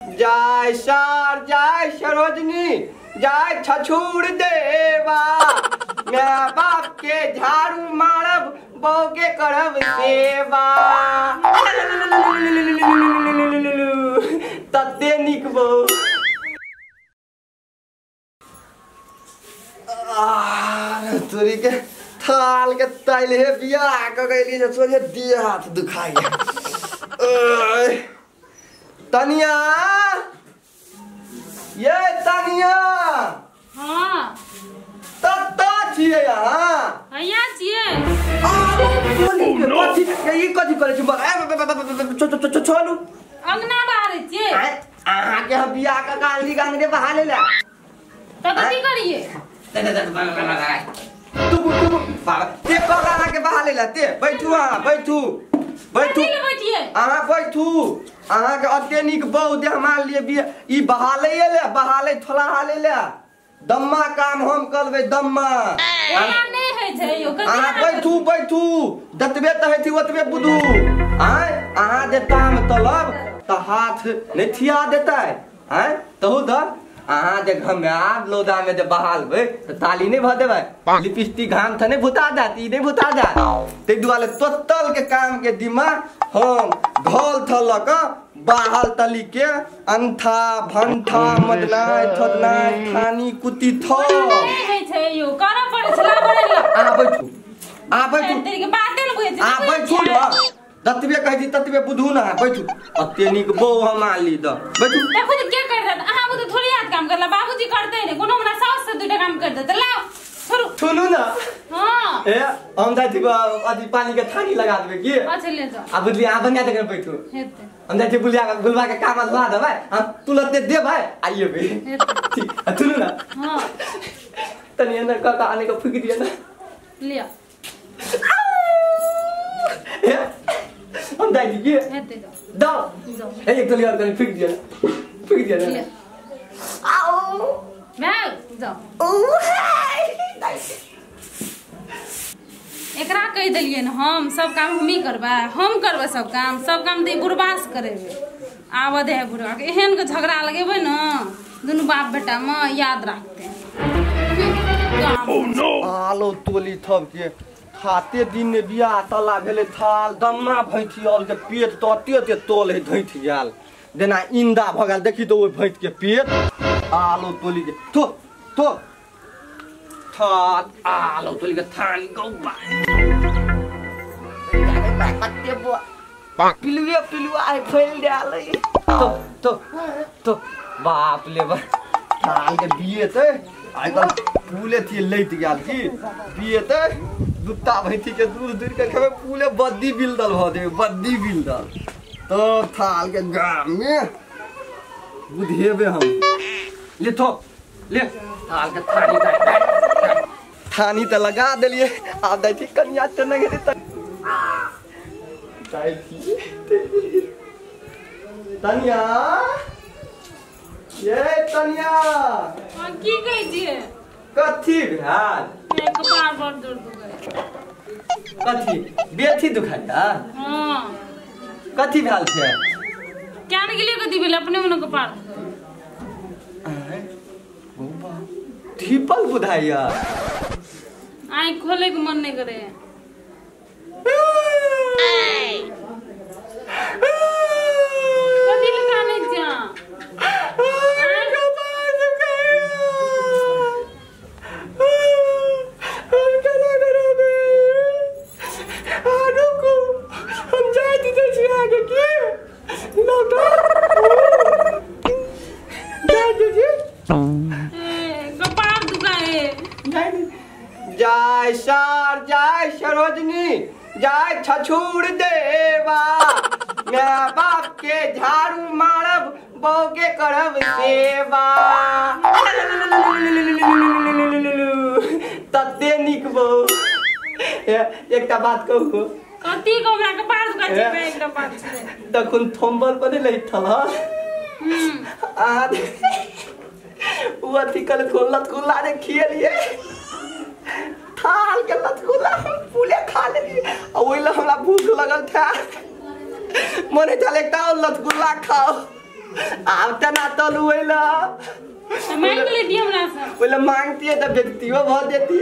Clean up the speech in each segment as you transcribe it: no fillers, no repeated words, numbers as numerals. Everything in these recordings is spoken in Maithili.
जाय सार जाय सरोजनी जाय छछूर देवा, मैं बाप के झाड़ू मारब बहू के करब सेवा। तते निक बहू। तोरी के थाल के तैल हे बियाह क गइली जे सोझे दिए हाथ दुखाइ। तनिया ये तनिया। हां तत्ता छियै अहाँ? हैया छियै। कथी ई कथी करै छी? चलू अंगना बाहर छियै। अहाँ के हम बियाह क गाली गांगरे बहा लेला त कथी करियै? तू तू ते कहला अहाँ के बहा लेला ते बैठू अहाँ बैठू बैठू अहाँ बैठू। अहाँ के अते नीक बहु दे हमार लिए बिया ई बहाले ले बहाले थोला हाले ले दम्मा काम हम करबै दम्मा। एना नै होइ छै यो। अहाँ बैठू बैठू जतबे त हेथी ओतबे बुझू। आय अहाँ जे ताम तलब त हाथ नै थिया देतै। आय तहु द अहाँ जे घमाब लौदा में जे बहालबै त ताली नै भ देबै, लिपस्टिक घाम त नै भुता जात, ई नै भुता जात। तै दुआरे तोतल के काम के दिमा हम घोल थल ल क बाहल तली के अंथा भंथा मदनाय थदनाय थानी कुती थो नै होइ छै यो। करऽ पड़ै छै ला बड़े ला। अहाँ बैठू अहाँ बैठू तेरी के बाते न बुझै छै। अहाँ बैठू न जतबे कहै छी ततबे बुझू न। अहाँ बैठू अते नीक बहू हम आनली द बैठू। देखो त के कर देत अहाँ बुते थोड़ी हाथ काम करला बाबूजी करते ने कोनो हमरा सास से दुटा काम कर देत। लाओ छोड़ू सुनू न। हां ए हम जाइ छी अथी पानी के थानी लगा देबै की? अच्छा ले जाओ। आ बुझली अहाँ बनिया देकर बैठू। हेतै हम जाइ छी बुलिया गुलबा के काम लगा देबै हम तुरंते देबै आइएबै। ठीक सुनू न। हां तनी अंदर का आने के फूक दिया ना लिया। ए हम जाइ छी की? हेतै जाओ जाओ जाओ। ए एक तोली और तनी फूक दिया फूक दिया ना। आओ मैं जाओ। ओ हाय एकरा कहि देलियै न हम सब काम हमही करबै हम करबै सब काम तऽ बुढ़बा से करेबै। आबऽ दे बुढ़बा के एहन के झगड़ा लगेबै न दुनू बाप बेटा में याद राखते। आलो तोली थब के खाते दिन ने बियाह तला भेलै थाल दम्मा भैंथियल के पेट तऽ अते अते तोल है धैथ गेल जेना इंदा भऽ गेल। देखी तऽ ओहि भैंस के पेट आलो तोली के थो थो थाल आलो तोली के थान गौबा पिलुए पिलुआ है फैल गेल तो तो तो बाप ले बा थाल के बिये ते आइ काल्हि फूले थी लैत गेल की बिये ते दुत्ता भैंसी के दूध दूर के खेबै पूले बद्दी बिलदल भऽ देबै बद्दी बिलदल तो थाल के गाम में बुझेबै हम। ले थो ले थाल के थानी थानी तऽ लगा देलियै। आब जाइ छी कनिया तऽ नहि हेतै जाइ छी तनिया ये तनिया। हां की कहै छियै? कथी भेल? कपार बड़ दर्द दुखाइ। कथी बेथी दुखाइया? हां कथी भेल छै? क्या ने गेलियै कथी भेल अपने मने कपार आय बौआ ठीपल बुझाइया। आँख खोले के मन नहीं करे। कथी लगा नहीं जा जाय सार जाय सरोजनी जाय छछूर देवा, मैं बाप के झाड़ू मारब बहू के करब सेवा। तते नीक बहू। एकटा बात कहू? कथी कहू? हमरा कपार दुखाइ छै एकटा बात छै। तखन थम्बल पर नहि थल आ उ अथी कल खोलत खुला रे खियलिए थाल के लतगुला हम पूले खा लेलिए आ ओहि ला हमरा भूख लगल था। मने चल एकटा और लतगुल्ला खाओ। आब तना तलु ओइला मांग लेती हमरा से ओइला मांगती है त बेइज्जतियो भ देती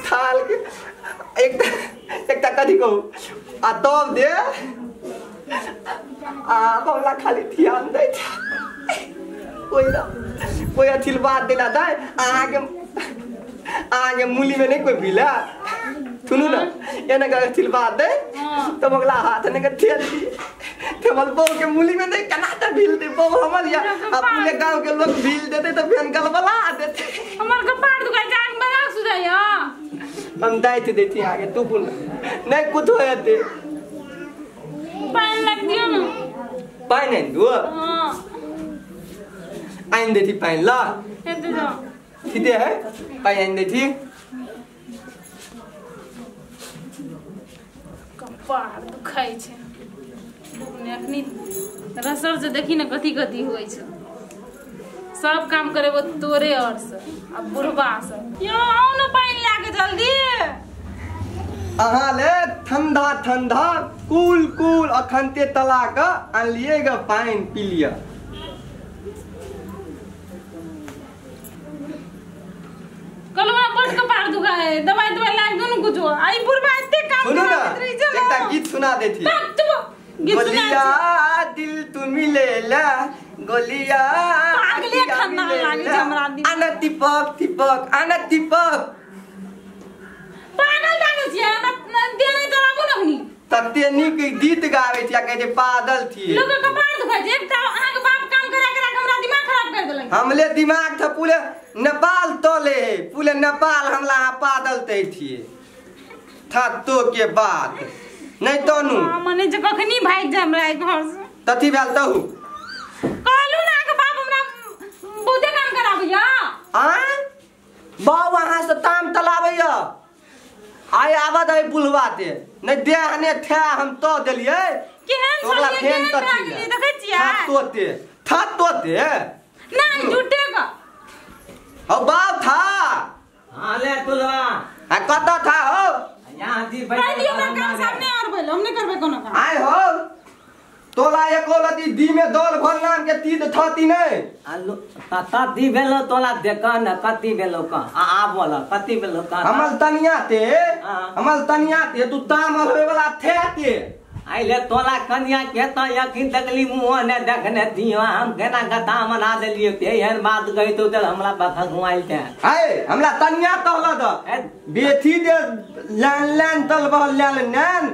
थाल के एकटा कथी कहू आ तब दे आ हमरा खाली ध्यान दै ओइला कोई अथिल बात देला दाय अहाँ के मूली में नहीं कोई भिला सुनू ना एना के अथिल बात दे तो बगला हाथ ने के ठेल दी ते हमल बहू के मूली में नहीं केना त भिल दे बहू हमल या आ पूरे गांव के लोग भिल देते त फेन गलबला देते हमर कपार दुखाइ छै आग बना सुझाइया हम दाइत देती आगे तू बोल नहीं कुछ होते पानी लग दियो ना पानी आनि दो हां आनि देती पानी ल एते जाओ ठीक है पानी आनि देती कपार दुखाइ छै अखनी रसर से देखी ना कथी कथी होइ छै सब काम करेबो तोरे और से आ बुढ़बा से यो आउ ना पानी लाके जल्दी अहाँ ले ठंडा ठंडा कूल कूल अखनते तला के आनलिए ग पानी पी लिया कलवा बड़ कपार दुखाए दवाई दवाई लाग दो न कुछो आई बुढ़बा एते काम सुनू ना कराबैत रहै छै ना। एकटा गीत सुना देती गीत सुना गोलिया दिल तू मिलेला गोलिया पागले खन्ना लागै छै हमरा दिल। आना तिपक तिपक आना तिपक पागल लागै छियै ना देने चलाबू ना अखनी तते नीक गीत गाबै छी आ कहै छै पागल थिए लोग के कपार दुखाइ छै एकटा अहाँ के बाप काम करा करा के हमरा दिमाग खराब कर देलक हमले दिमाग था पूरे नेपाल तले है पूरे नेपाल हमला अहाँ पागल तै थिए था तो के बात नहीं तनु हाँ, मने जे कखनी भागि जाय हमरा एहि घर से तथी भेल तहु कहलू ना अहाँके बाप हमरा बहुते काम कराबैया आँय बाउ अहाँ से ताम तलाबैया आइ आबऽ दे बुलवा दे नहीं दे हने थे हम तो देलियै केहन तोरा छलियै फेन केहन तथी भए गेलियै देखै छियै था तोते था तोते नहीं झूठे का हौ बाप था हाँ ले तुलवा आ कतऽ था हौ यहाँ जी कहि दियौ हमरा काम सामने और भेल हम नहीं करबै कोनो काम आइ हौ तोला एको लती दी में दल भर नाम के तीत थती नहीं आलू ता दी भेलो तोला देख न कति भेलो का आ आ बोल कति भेलो का हमल तनिया ते हाँ। हमल तनिया ते तू ताम हलवे वाला थे ते आइले तोला कन्या के तो यकीन देखली मुँह ने देखने दियो हम केना गता मना देलियो ते एहन बात कहि तो ते हमरा बखा घुमाइल ते आय हमरा तनिया कहल द ए, बेथी दे लान लान तल बहल लान नैन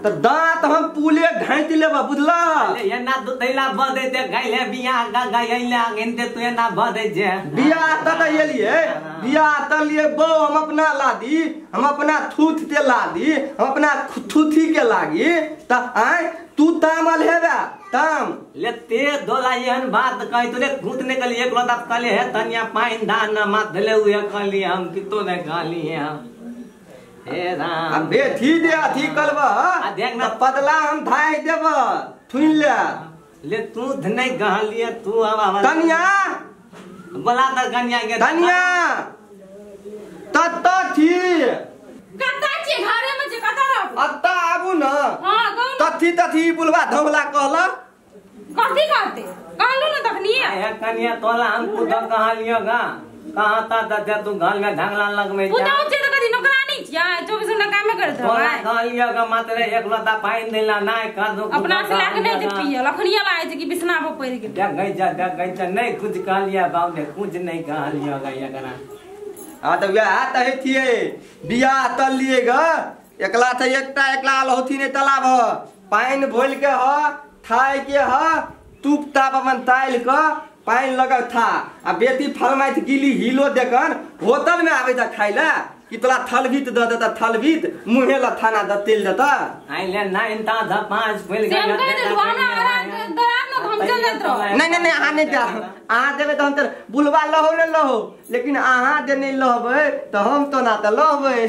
त दांत हम पुले घाँटि लेब बुझला ले एना दुतैला बदे ते गइले बियाह गा गइले गिनते तू एना बदे जे बियाह त त एलिए बियाह त लिए बो हम अपना ला दी हम अपना थूथ ते ला दी हम अपना थूथी के लागी त आय तू तामल हेबे ताम ले ते दोला एहन बात कहि तो ले घूत निकल एक लोटा कहले हे तनिया पाइन दान न माथ ले उहे कहली हम कितो नहीं कहली हम हे आ राम बेथी दे अथी करब आ देख ना। त पदला हम धाय देब थुनि ले ले तू नहीं कहलिए तू अब अब तनिया बोला त कन्या के तनिया तत थी कतऽ छियै घरे में छियै कतऽ रहबै अत्ता आबू न हां कहू ने तथी तथी बुलबा धौला कहल कथी कहते कहलू ना तखनी हे कन्या तोला हम कुद कहलियो गा कहाँ ता दे तू घर में ढंगला लगमे जा पुतहु छियै तऽ कथी नौकरानी छियै 24 घंटा कामे करैत तोला रहबै कहलियो गा मात्र एक लोटा पाइन देला नहीं कर दो अपना से लाके नहीं छै पियल अखनिये लागै छै कि बिछना पर पड़ि गेल देख जा देख जा नहीं कुछ कहलिया बाबू ने कुछ नहीं कहलियो गा एकरा हाँ तऽ वएह तऽ थिए बियाह तल लिए ग एकला तऽ एकटा एकला लहौथी नहीं तलाब ह पानि भोल के ह थाय के ह तूप ताप अपन तालि के पानि लगल था आ बेटी फलमाइत गिली हिलो देखन होटल में आबै था खाइ ला कि तोला थलबीत दऽ देता थलबीत मुँहे ला थाना दऽ तेल देता आइले नाइन ता ध पाँच फैल से हम कहि देलहुँ हमरा हमरा दराब ने तऽ हम चलि जाइत रहब नहीं नहीं नहीं अहाँ नहीं दे अहाँ देबै तऽ हम तऽ बुलबा लहो ने लहो लेकिन अहाँ जे नहीं लहबै तऽ हम तो ना तऽ लहबै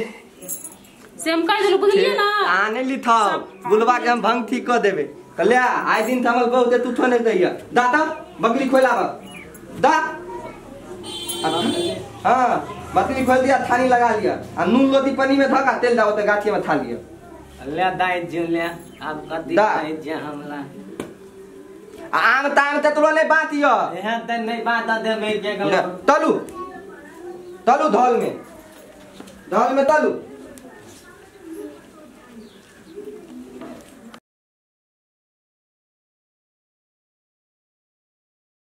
से हम कहि देलहुँ बुझलियै ना अहाँ नहीं लिथब बुलबा के हम भंग ठीक कऽ देबै कहले आइ दिन तऽ हमर बहु दे तू थो नहीं दैया दाता बकरी खोलाब दा हाँ बकरी खोल दिया थानी लगा लिया आ नून लोटी पानी में धका तेल दाओ तऽ गाछी में था लिया ले दाइ जो ले अब कथी दा। कहै जे हमरा आ आम ताम तेतरो नहीं बात यो एहन त नहीं बात दे मेर के गलो तलू तलू धौल में तलू।